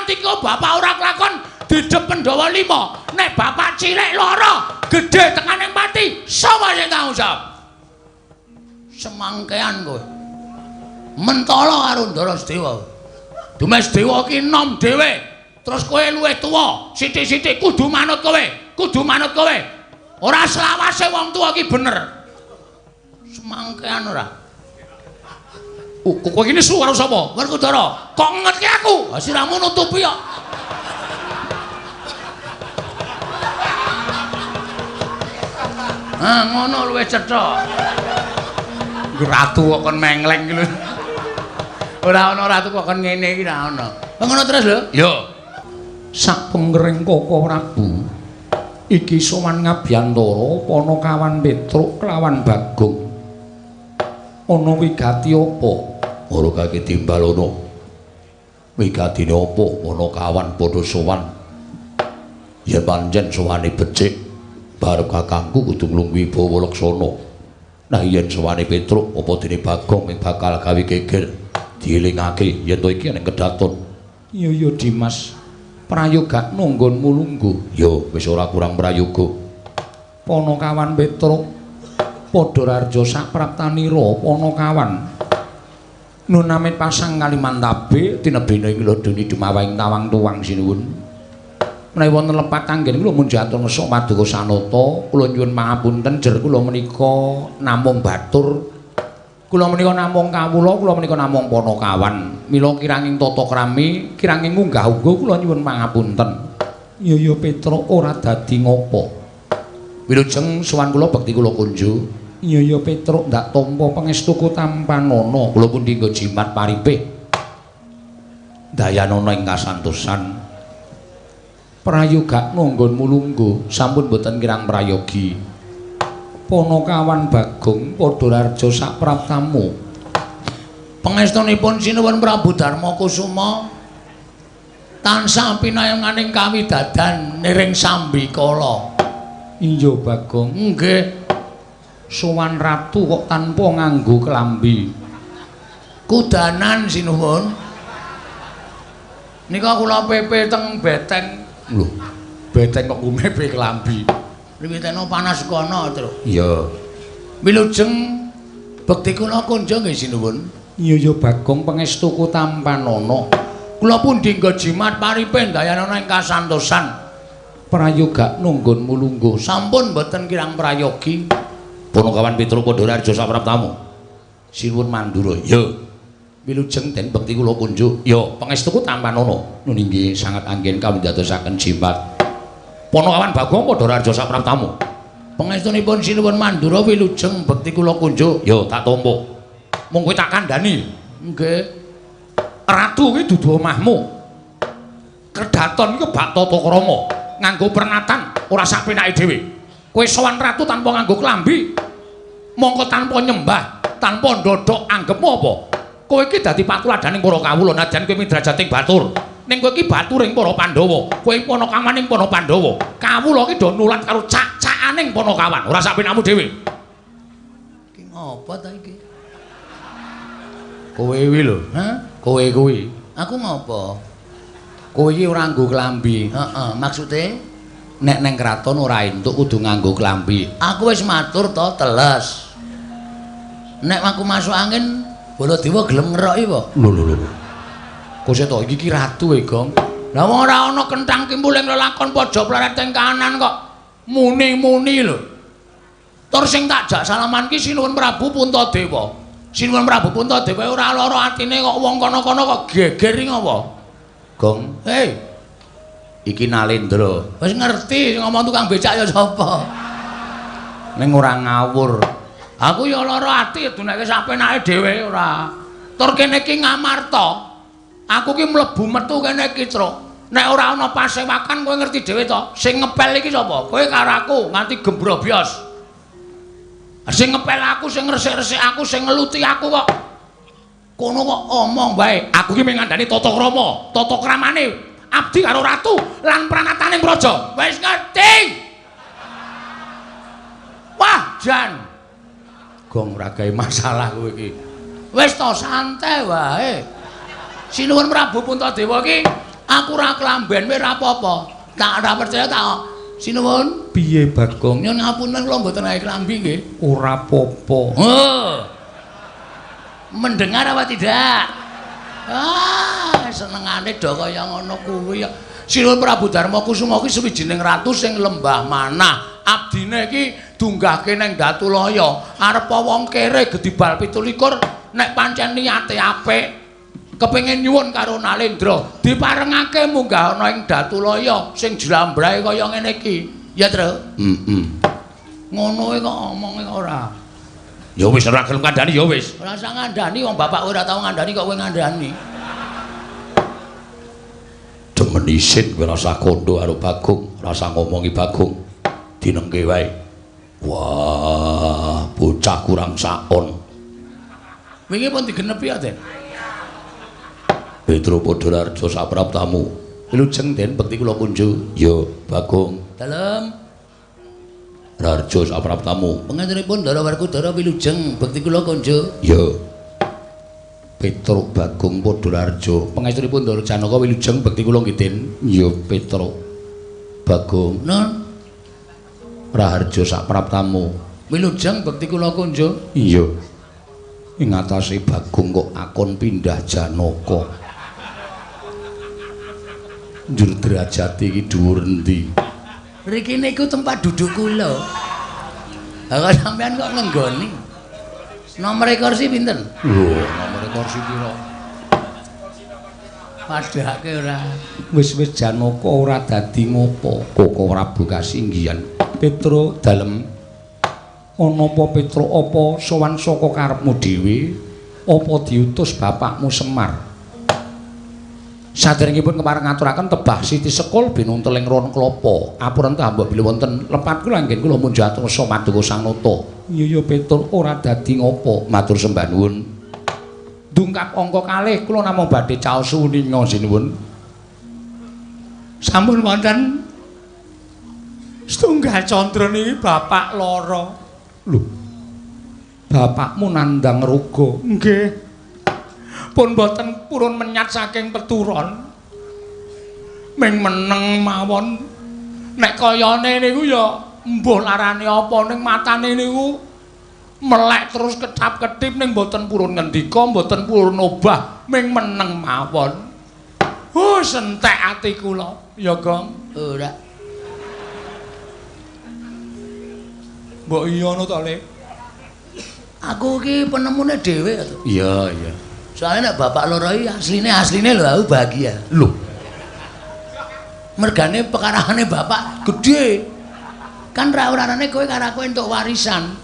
Pangandika bapak ora kelakon didep Pandhawa 5. Nek bapak cilik lara, gedhe tekaning pati, sapa sing tanggung jawab? Semangkean kowe. Mentala karo Ndara Sedewa. Dumes Dewa ki nom dhewe. Terus kowe luwih tuwa, sithik-sithik kudu manut kowe, kudu manut kowe. Ora selawase wong tuwa ki bener. Semangkean ora. Kowe iki nesu karo sapa? Werkudara. Kok ngetke aku? Ha siramu nutupi kok. Ah, ngono luwih cetha. Ratu kok kon mengleng iki lho. Ora ana ratu kok kon ngene iki ora ana. Ngono terus lho. Yo. Sapengering Koko Prabu iki sowan ngabyantara Panakawan Petruk kelawan Bagong. Ana wigati apa? Ora kake timbal ana. Wigatine apa? Panakawan padha sowan. Yen pancen sowane becik, barep kakangku kudu nglungguhi Bawa Laksana. Nah yen sowane Petruk apa dene Bagong ming bakal gawe geger. Dielingake yen to iki ning kedaton. Iya ya Dimas. Prayogakno nggonmu lungguh. Ya wis ora kurang prayoga. Panakawan Petruk padha rarja sapraptanira Panakawan. Nun amit pasang Kalimantabe tinebene ing lodoni dumawahing tawang tuwang sinuwun. Menawi wonten lepat anggen kula munjatur ngesuk paduka sanata, kula nyuwun pangapunten jer kula menika namung batur. Kula menika namung kawula, kula menika namung Panakawan. Mila kiranging tata krami, kiranging unggah-ungguh kula nyuwun pangapunten. Iya ya Petruk ora dadi ngopo. Wilujeng sowan kula bekti kula kunjuk. Iya ya Petruk ndak tampa pangestuku tampanana. Kula pundi nggo jimat paripih. Dayanana ing kasantosan. Prayogakno nggonmu lungguh, sampun boten kirang prayogi. Panakawan Bagong padha rarja sapraptamu. Pangestunipun Sinuwun Prabu Darma Kusuma tansah pinayenganing kawidadan niring sambikala. Iya Bagong, nggih. Sowan ratu kok tanpa nganggo klambi. Kudanan sinuwun. Nika kula pepe teng beteng. Lho, beteng kok kumepe klambi. Wiwitane panas kono, Truk. Iya. Wilujeng bekti kula kunjung nggih sinuwun. Iya ya Bagong pangestuku tampanana. Kula pundi nggo jimat paripe dayanana ing kasantosan. Prayogakno nggonmu lungguh. Sampun boten kirang prayogi. Panakawan Petruk padha rarja sapraptamu. Sinuwun Mandura. Ya. Wilujeng den bekti kula kunjuk. Ya, pangestuku tampanana. Nun inggih sangat anggen kawindadosaken jimat. Panakawan Bagong padha rarja sapraptamu. Pangestunipun Sinuwun Mandura wilujeng bekti kula kunjuk. Ya, tak tampa. Mung kowe tak kandhani. Nggih. Ratu kuwi dudu omahmu. Kedaton iki bak tata krama, nganggo pernatan ora sak penake dhewe. Kowe sowan ratu tanpa nganggo klambi, mongko tanpa nyembah, tanpa ndodhok anggepmu apa? Kowe iki dadi patuladaning para kawula najan kowe midrajating batur. Ning kowe iki baturing para Pandhawa, kowe panakawaning para Pandhawa. Kawula iki do nulat karo cak-cakaning panakawan, ora sak penakmu dhewe. Iki ngopo ta iki? Kowe kuwi lho, hah? Kowe kuwi. Aku ngopo? Kowe iki ora nganggo klambi. Heeh, maksude nek neng kraton ora entuk kudu nganggo klambi. Aku wis matur to, teles. Nek aku masuk angin, Baladewa gelem ngeroki apa? Lho lho lho. Kok to iki ki ratu e, Gong. Lah wong ora ana kenthang kimpul ing lelakon pojok pleret ing kanan kok muni-muni lho. Tur sing tak jak salaman ki Sinuwun Prabu Puntadewa. Sinuwun Prabu Puntadewa ora lara atine kok wong kono-kono kok geger iki ngopo? Gong, hei. Iki Nalendra. Wis ngerti sing ngomong tukang becak ya sapa. Ning ora ngawur. Aku ya lara ati duneke sak penake dhewe ora. Tur kene iki Ngamarta. Aku ki mlebu metu kene iki, Truk. Nek ora ana pasewakan kowe ngerti dhewe to. Sing ngepel iki sapa? Kowe karo aku nganti gembrobyos. Sing ngepel aku, sing ngresik-resik aku, sing ngeluti aku kok. Kono kok omong wae. Aku ki mung ngandani tata krama, tata kramane abdi karo ratu lan pranataning praja. Wis ngerti. Wah, jan. Gong ora gawe masalah kowe iki. Wis to santai wae. Sinuwun Prabu Puntadewa iki Aku ora klamben wae ora apa-apa. Tak ora percaya tak. Sinuwun, piye Bagong? Nyuwun ngapunten kula mboten gawe klambi nggih. Ora apa-apa. Heh. Mendengar apa tidak? Ah, senengane do kaya ngono kuwi ya. Sinuwun Prabu Darma Kusuma ki suwijining ratu sing lembah manah. Abdine iki dunggahke nang Datulaya. Arep wong kere gedibal 27 nek pancen niate apik. Kepengin nyuwun karo Nalendra diparengake munggah ana ing Datulaya sing jlambrahe kaya ngene iki. Ya, Tru? Heeh. Ngono kok omonge ora. Ya wis ora gelem kandhani ya wis. Ora usah ngandhani wong bapak ora tau ngandhani kok kowe ngandhani. Demen isin kowe ora usah kondo karo Bagong, ora usah ngomongi Bagong. Dinengke wae. Wah, bocah kurang saon. Wingi pun digenepi ya, Den. Petro Padharjo sapraptamu. Wilujeng Den bekti kula kunjuk. Ya, Bagong. Dalem. Rarjo sapraptamu. Pangantenipun Ndara Werkudara wilujeng bekti kula kunjuk. Ya. Petro Bagong Padharjo. Pangestunipun Ndara Janaka wilujeng bekti kula nggih Den. Ya, Petro. Bagong. Nun. Raharjo sapraptamu. Wilujeng bekti kula kunjuk. Iya. Ing atase Bagong kok akon pindah Janaka. Njur derajate iki dhuwur endi? Riki niku tempat duduk kula. Lah kok sampean kok ngenggoni? Nomor kursi pinten? Lho, nomor kursi pira? Padhake ora. Wis-wis Janaka ora dadi ngopo. Koko Prabu kasinggihan. Petro dalem ana apa Petro apa sowan saka karepmu dhewe apa diutus bapakmu Semar? Saderengipun kepareng ngaturaken tebah siti sekul binunteling ron klapa. Apurenta mbok bilih wonten lepat kula anggen kula munjat rasa maduka Sang Nata. Iya ya Petruk ora dadi ngopo, matur sembah nuwun. Dungkap angka kalih kula namung badhe caos uninga sinuwun. Sampun wonten setunggal candra niki bapak lara. Lho. Bapakmu nandhang roga. Nggih. Pun boten purun menyat saking peturon. Ming meneng mawon. Nek kayane niku ya mbuh larane apa ning matane niku melek terus ketap-ketip ning boten purun ngendika, boten purun obah, ming meneng mawon. Oh, sentek ati kula, ya Gong. Ora. Mbok iya ngono to, Le? Aku iki penemune dhewe to. Iya, iya. Soalnya nek bapak loro iki asline lho aku bahagia. Lho. Mergane pekarane bapak gedhe. Kan ra orane kowe karo aku entuk warisan.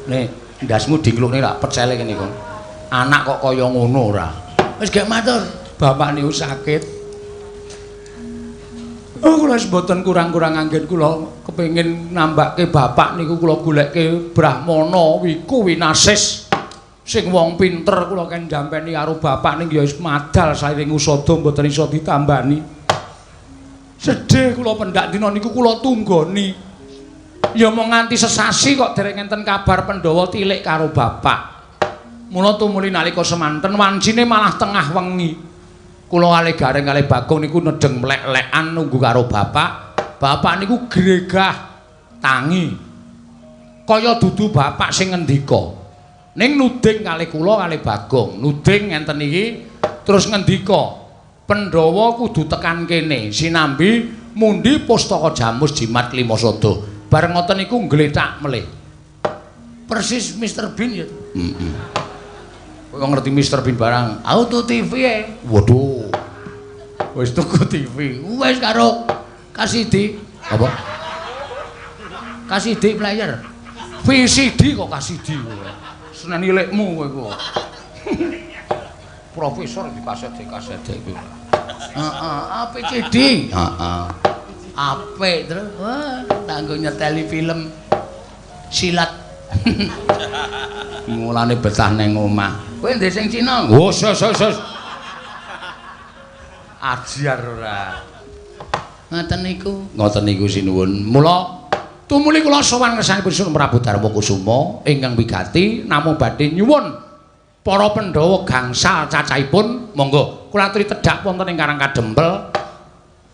Nek ndasmu diklukne lak pecele kene kok. Anak kok kaya ngono ora. Wis gek matur, bapak niku sakit. Oh, kula wis mboten kurang-kurang anggen kula kepengin nambake bapak niku kula goleke Brahmana Wiku Winasis. Sing wong pinter kula ken jampeni karo bapak ning ya wis madal sairing usada mboten iso ditambani. Sedih kula pendak dina niku kula tunggoni. Ya mung nganti sesasi kok dereng enten kabar Pandhawa tilik karo bapak. Mula tumuli nalika semanten wancine malah tengah wengi. Kula kalih Gareng kalih Bagong niku nedheng mlek-lekan nunggu karo bapak. Bapak niku gregah tangi. Kaya dudu bapak sing ngendika. Ning nuding kalih kula kalih Bagong, nuding ngenten iki terus ngendika, Pandhawa kudu tekan kene sinambi mundi pustaka Jamus Jimat Klimasada. Bareng ngoten niku nglethak melih. Persis Mr Bean ya. Heeh. Kowe ngerti Mr Bean barang. Auto TV e. Waduh. Wis tuku TV. Wis karo KCD. Apa? KCD player. VCD kok KCD. Seneni lekmu kowe iku. Profesor di kaset iku. Heeh, APCD. Heeh. Apik terus. Wah, tak nggo nyeteli film silat. Mulane betah nang omah. Kowe ndek sing Cina? Oh, sos. Ajar ora. Ngoten niku. Ngoten niku sinuwun. Mula tumuli kula sowan ngersanipun Sun Prabu Darma Kusuma ingkang wigati namung badhe nyuwun para Pandhawa gangsal cacahipun monggo Kula aturi tedhak wonten ing Karang Kadempel.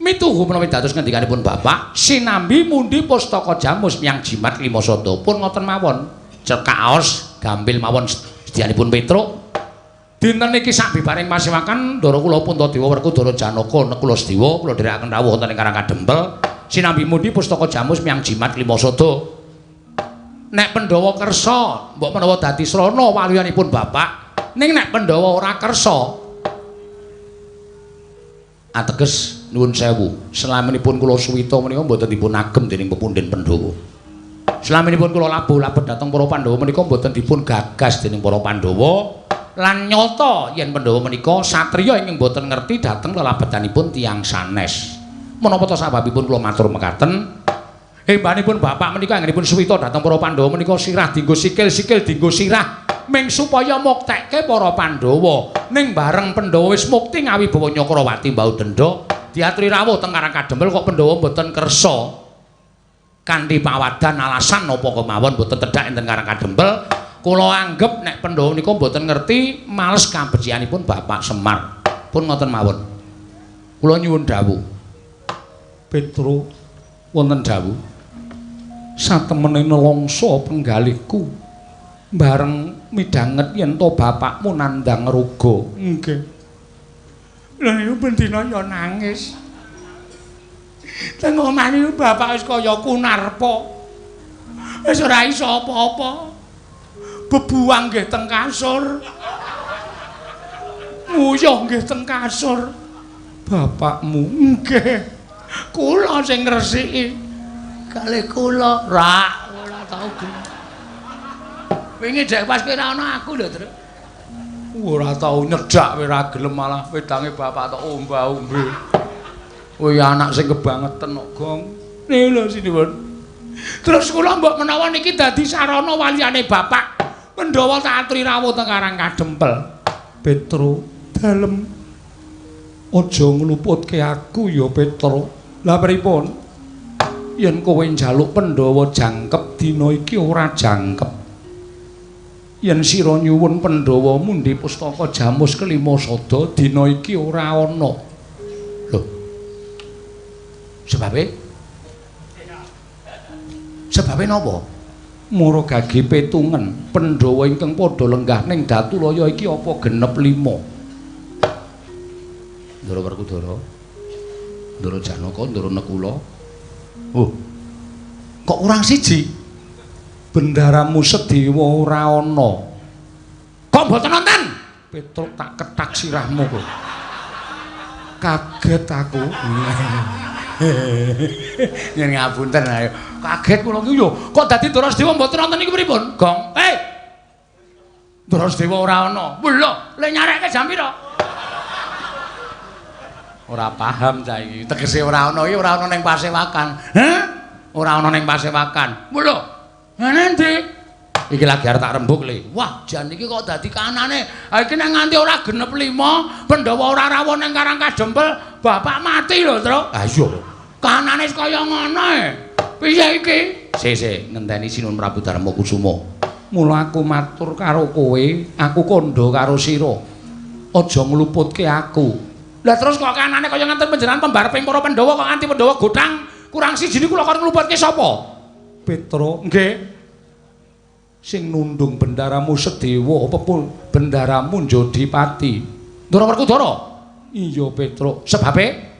Mituhu menawi dados ngendikanipun Bapak, sinambi mundi pustaka jamus miyang jimat lima sada. Pun ngoten mawon. Cekaos gampil mawon sedyanipun Petruk. Dinten iki sabibaring pasewakan Ndara kula Puntadewa Werkudara Janaka Nekula Sedewa kula dherekaken rawuh wonten ing Karang Kadempel. Sinambi mundi pustaka jamus miyang jimat lima sada. Nek Pandhawa kersa, mbok menawa dadi srana waluyanipun Bapak. Ning nek Pandhawa ora kersa, ateges nuwun sewu, selaminipun kula suwita menika mboten dipun agem dening pepundhen Pandhawa. Selaminipun kula labuh labet dhateng para Pandhawa menika mboten dipun gagas dening para Pandhawa lan nyata yen Pandhawa menika satriya ingkang mboten ngerti dhateng lelabetanipun tiyang sanes. Menapa ta sababipun kula matur mekaten? Hembanipun Bapak menika anggenipun suwita dhateng para Pandhawa menika sirah dienggo sikil, sikil dienggo sirah ming supaya muktekke para Pandhawa. Ning bareng Pandhawa wis mukti ngawibawa Nyakrawati mbau denda, diaturi rawuh teng Karang Kadempel kok Pandhawa mboten kersa. Kanthi pawadan alasan napa kemawon mboten tedhak enten Karang Kadempel, kula anggep nek Pandhawa menika mboten ngerti males kabecikanipun Bapak Semar. Pun ngoten mawon. Kula nyuwun dawuh. Petruk wonten dawuh. Satemene nelongso penggalihku bareng midhanget yen to bapakmu nandhang roga. Nggih. Lha niku bendina ya nangis. Teng omah niku bapak wis kaya kunarpa. Wis ora iso apa-apa. Bebuang nggih teng kasur. Nguyuh nggih teng kasur. Bapakmu nggih. Kula sing ngresiki. Kalih kula rak ora tau gelem. Wingi dek pas kowe ora ana aku lho, Truk. Ora tau nyedhak kowe ora gelem malah wedange bapak tok omba-ombe. Kowe anak sing kebangeten kok, Gong. Niku lho sinuwun. Terus kula mbok menawa niki dadi sarana waliyane bapak. Pandhawa tak aturi rawuh teng Karang Kadempel. Petruk, dalem aja ngluputke aku ya, Petruk. Lah pripun? Yen kowe njaluk Pandhawa jangkep dina iki ora jangkep. Yen sira nyuwun Pandhawa mundi pustaka jamus kelima sada dina iki ora ana. Lho. Sebabe? Sebabe napa? Mara gage petungen Pandhawa ingkang padha lenggah ning Datulaya iki apa genep 5. Ndara Werkudara, Ndara Janaka, Ndara Nekula. Oh. Kok kurang siji? Bendaramu Sedewa ora ana. Kok mboten nonton? Petruk tak kethak sirahmu kok. Kaget aku. Yen ngapunten ayo. Kaget kula iki yo. Kok dadi Ndara Sedewa mboten nonton iki pripun? Gong. Hei. Ndara Sedewa ora ana. Lho, le nyarekke jam pira? Ora paham cah iki. Tegese ora ana iki ora ana ning pasewakan. Hah? Ora ana ning pasewakan. Lho. Endi? Iki lagi arep tak rembug le. Wah, jan iki kok dadi kanane. Ha iki nek nganti ora genep 5, Pandhawa ora rawuh ning Karang Kadempel, bapak mati lho, Truk. Ha iya. Kanane kaya ngono e. Piye iki? Sik, ngenteni Sinuwun Prabu Darma Kusuma. Mula aku matur karo kowe, aku kandha karo sira. Aja ngluputke aku. Lah terus kok kanane kaya ngenten panjenengan pembareping para Pandhawa kok nganti Pandhawa gothang kurang siji niku lho kon ngluputke sapa? Petruk, nggih. Sing nundung bendaramu Sedewa apa pun bendaramu Njodipati. Ndara Werkudara? Iya, Petruk. Sebabe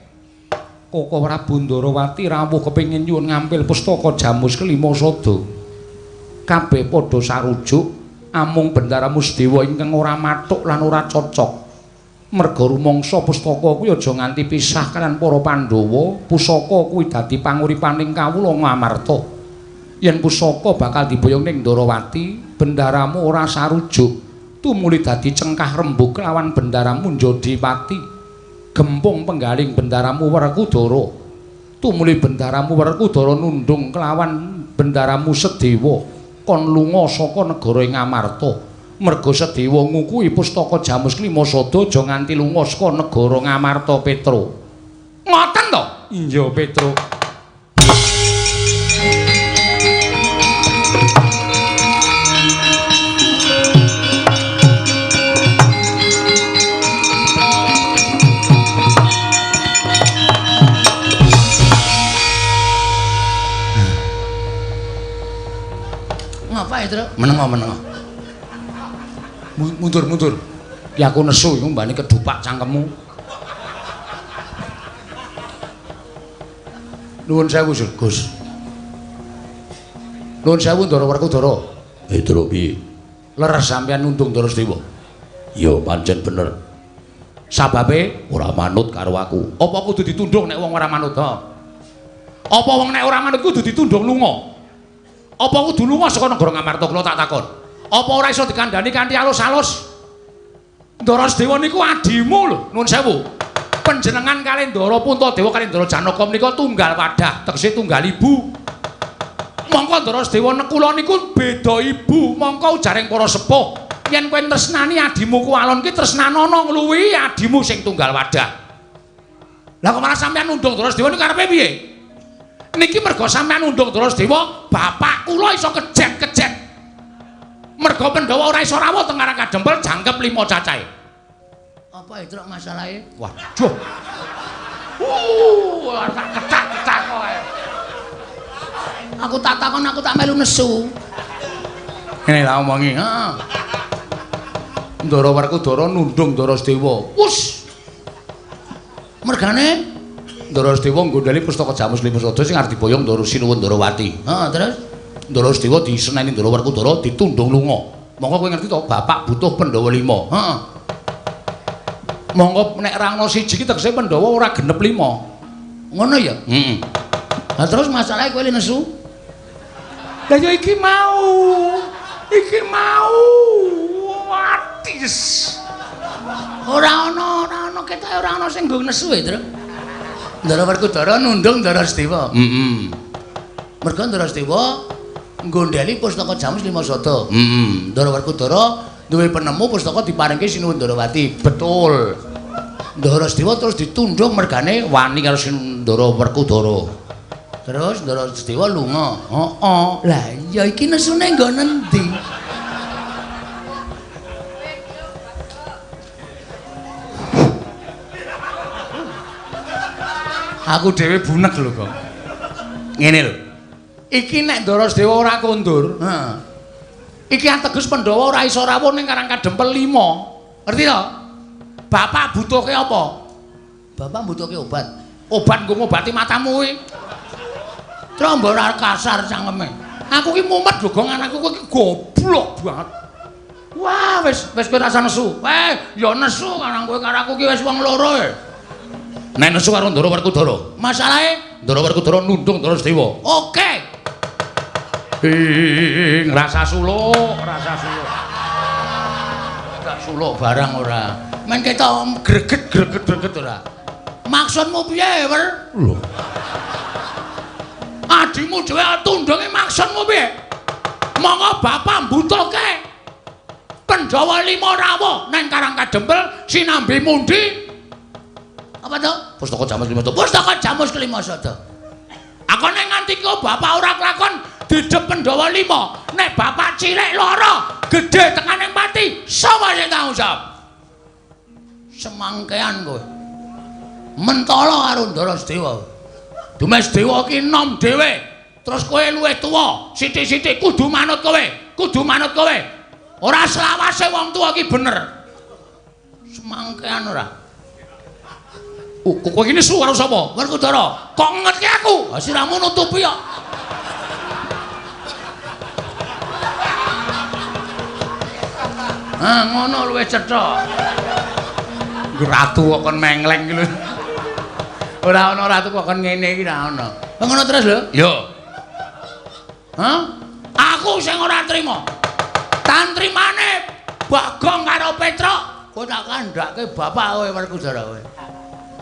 Koko Prabu Ndarawati rawuh kepengin nyuwun ngampil pustaka jamus kelima sada. Kabeh padha sarujuk amung bendaramu Sedewa ingkang ora mathuk lan ora cocok. Merga rumangsa pustaka kuwi aja nganti pisah kalian para Pandhawa, pusaka kuwi dadi panguripaning kawula Ngamarta. Yen pusaka bakal diboyong ning Ndarawati, bendaramu ora sarujuk, tumuli dadi cengkah rembug lawan bendaramu Njodipati. Gempung penggaling bendaramu Werkudara, tumuli bendaramu Werkudara nundung kelawan bendaramu Sedewa, kon lunga saka negara Ngamarta. Merga Sedewa ngukuhi pustaka jamus klima sada aja nganti lunga saka negara Ngamarta, Petruk. Ngoten to? Iya, Petruk. Truk? Menengo, menengo. Mundur, mundur. Ki aku nesu iku mbane kedupak cangkemmu. Nuwun sewu, Gus. Nuwun sewu Ndara Werkudara. Truk piye? Leres sampeyan nundung Ndara Sedewa. Ya pancen bener. Sababe ora manut karo aku. Apa kudu ditundung nek wong ora manut? Ha? Apa wong nek ora manut kudu ditundung lunga? Apa kudu lunga saka negara Ngamarta? Kula tak takon. Apa ora iso dikandhani kanthi alus-alus? Ndara Sedewa niku adimu lho, nuwun sewu. Panjenengan kalih Ndara Puntadewa kalih Ndara Janaka menika tunggal wadah, tegese tunggal ibu. Mongko Ndara Sedewa nekula niku beda ibu, mongko ujaring para sepuh. Yen kowe tresnani adimu kuwalon ki tresnanono ngluwihi adimu sing tunggal wadah. Lah kok malah sampeyan nundung Ndara Sedewa niku karepe piye? Niki merga sampeyan nundung Ndara Sedewa, bapak kula iso kejet-kejet. Merga Pandhawa ora iso rawuh teng Karang Kadempel jangkep 5 cacahe. Apa itu masalahe? Waduh. Tak kecak-kecak kowe. Aku tak takon, aku tak melu nesu. Ngene tak omongi, heeh. Ndara Werkudara nundung Ndara Sedewa. Wus. Mergane Ndara Sedewa nggondheli pustaka Jamus Lima Sada sing arep diboyong Ndara Sinuwun Ndarawati. Heeh, terus Ndara Sedewa diseneni Ndara Werkudara ditundung lunga. Monggo kowe ngerti to, bapak butuh Pandhawa 5. Heeh. Monggo nek ra ana siji ki tegese Pandhawa ora genep 5. Ngono ya? Heeh. Lah terus masalahe kowe nesu? Lah ya iki mau. Iki mau. Watis. Ora ana, ora ana ketoke ora ana sing nggo nesu e, Truk. Ndara Werkudara nundung Ndara Sedewa. Heeh. Merga Ndara Sedewa nggondheli pustaka Jamus Lima Sada. Heeh. Ndara Werkudara duwe penemu pustaka diparingke Sinuwun Ndarawati. Betul. Ndara Sedewa terus ditundung mergane wani karo Ndara Werkudara. Terus Ndara Sedewa lunga. Heeh. Lah iya iki nesune nggo nendi? Aku dhewe bunek lho kok. Ngene lho. Iki nek Ndara Sedewa ora kondur, heeh. Iki ateges Pandhawa ora iso rawuh ning Karang Kadempel 5. Ngerti to? Bapak butuhke apa? Bapak butuhke obat. Obat nggo ngobati matamu kuwi. Trombo ora kasar cangkeme. Aku ki mumet lho, Gong, anakku kowe ki goblok banget. Wah, wis wis kowe rasa nesu. Ya nesu karang kowe karo aku ki wis wong loro e. Nek nesu karo Ndara Werkudara. Masalahe Ndara Werkudara nundung Ndara Sedewa. Oke. Ngrasa suluk, rasa suluk. Gak suluk barang ora. Men ketok greget greget greget ora. Maksudmu piye, Wer? Lho. Adimu dhewe tundunge maksudmu piye? Monggo bapak mbutuhke Pandhawa 5 rawuh nang Karang Kadempel sinambi mundi. Apa to? Pustaka Jamus Lima Sada. Pustaka Jamus Kelima Sada. Akone nganti kok bapak ora kelakon didep Pandhawa 5. Nek bapak cilik lara, gedhe tekane pati, sapa sing tanggung jawab? Semangkean kowe. Mentala karo Ndara Sedewa. Dumes Dewa ki enom dhewe. Terus kowe luwih tuwa, sithik-sithik kudu manut kowe, kudu manut kowe. Ora selawase wong tuwa ki bener. Semangkean ora. Kowe iki nesu karo sapa? Werkudara. Kok ngetke aku? Ha siramu nutupi kok. Ah ngono luwih cetha. Ratu kok kon mengleng iki lho. Ora ana ratu kok kon ngene iki ora ana. Ngono terus lho? Yo. Hah? Aku sing ora trima. Tantrimane Bagong karo Petruk, kowe tak kandhake bapak kowe Werkudara kowe.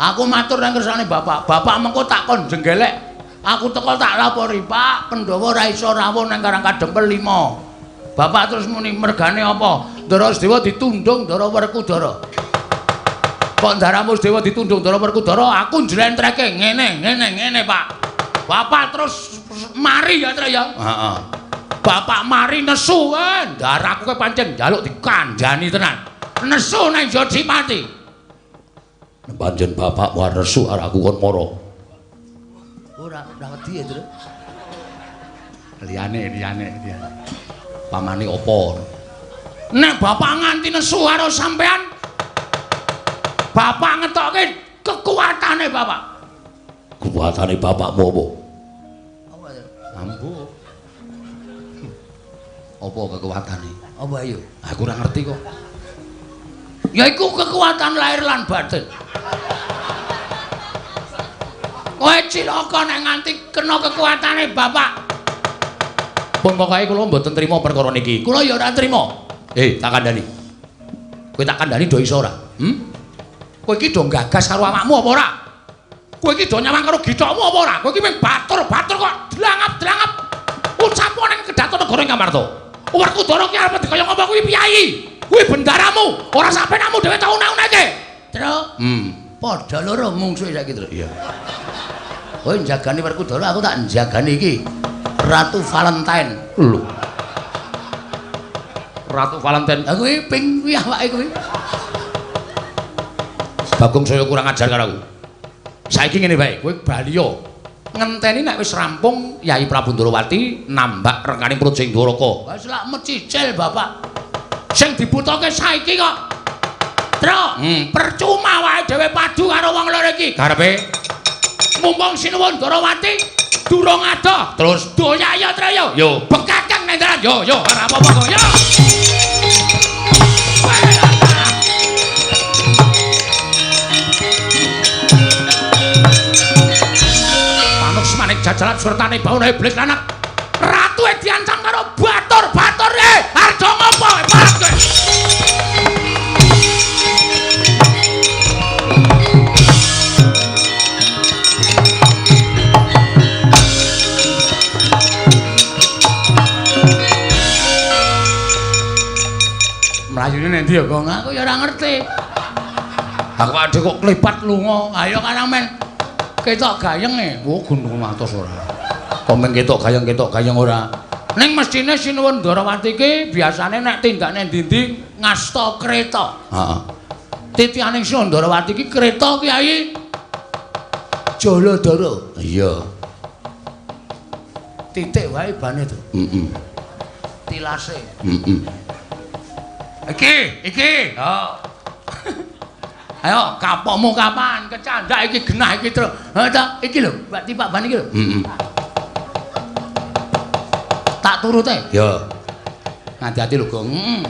Aku matur nang kersane bapak. Bapak mengko tak kon jenggelek. Aku teko tak lapori, Pak, Pandhawa ora iso rawuh nang Karang Kadempel 5. Bapak terus muni mergane apa? Ndara Sedewa ditundung Ndara Werkudara. Kok Ndaramu Sedewa ditundung Ndara Werkudara, aku njlentreke ngene, ngene, ngene, Pak. Bapak terus mari ya, Tru ya. Heeh. Bapak mari nesu, ndaraku kowe pancen njaluk dikandhani tenan. Nesu nang Jodipati. Pancen bapak war nesu arek aku kon mara. Ora, ora wedi ya, Tru. Liyane, liyane, liyane. Pamane apa? Nek bapak nganti nesu karo sampean, bapak ngetokke kekuatane bapak. Kekuatane bapakmu apa? Apa ya? Ambu. Apa kekuatane? Apa ayo? Aku ora ngerti kok. Ya iku kekuatan lahir lan batin. Kowe cilaka nek nganti kena kekuatane bapak. Pun pokoke kula mboten trima perkara niki. Kula ya ora trima. Tak kandhani. Kowe tak kandhani do iso ora? Kowe iki do gagas karo awakmu apa ora? Kowe iki do nyawang karo githokmu apa ora? Kowe iki mung batur-batur kok dlangap-dlangap. Ucapo ning kedaton negara Ngamarta. Werkudara ki arep kaya ngapa kuwi piyayi? Kuwi bendaramu, ora sampenamu dhewe tau una-unake. Tru. Padha loro mungsuhe saiki, Tru. Iya. Kowe njagani Werkudara, aku tak njagani iki. Ratu Valentine. Lho. Ratu Valentine. Lah kuwi ping kuwi awake kuwi. Bagong saya kurang ajar karo aku. Saiki ngene wae, kowe bali yo. Ngenteni nek wis rampung Yai Prabu Ndorowati nambak rengkaning Praja ing Dwaraka. Wis lak mecicil bapak. Sing dibutuhke saiki kok. Tru, percuma wae dhewe padu karo wong loro iki. Karepe mumpung Sinuwun Ndorowati durung adoh, terus doyaya Treyo. Yo, bekakang nang dalan. Yo, yo, ora apa-apa kok. Yo. Panuk semanik jajalan sertane bauna iblis lanak. Ratu e diancam karo batur-batur e. Arjo ngopo? Marep kowe. Mlayune nang ndi ya, Gong? Aku ya ora ngerti. Aku adhe kok klepat lunga. Ayo karang men ketok gayeng e. Oh, gunung atos ora. Kok men ketok gayeng ora. Ning mestine Sinuwun Ndorowati iki biasane nek tindakne ndi-ndi ngasta kreta. Heeh. Titianing Sinuwun Ndorowati iki kreta Kyai Jaladara. Iya. Titik wae bane to. Heeh. Tilase. Heeh. Iki, iki. Oh. Ayo kapokmu kapan? Kecandak iki genah iki, Tru. Ha ta, iki lho, Pak tipak ban iki lho. Heeh. Tak turute. Ya. Ngati-ati lho, Gong. Heeh.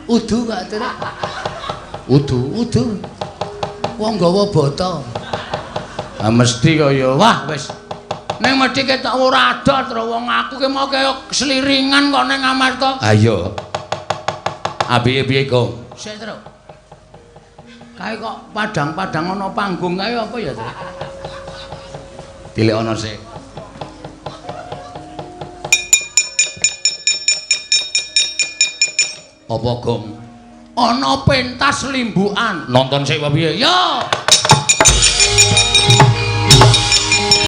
Udu kok Tru. Udu, udu. Wong nggawa bata. Ah mesti kaya wah wis. Ning mesti ketok ora adoh, Tru. Wong aku ki mau kaya sliringan kok ning Ngamarta. Ha iya. Apiye piye, Gong? Sik, Tru. Kae kok padang-padang ana panggung kae apa ya, Tru? Tilik ana sik. Apa, Gong? Ana pentas limbukan. Nonton sik apa piye? Ya.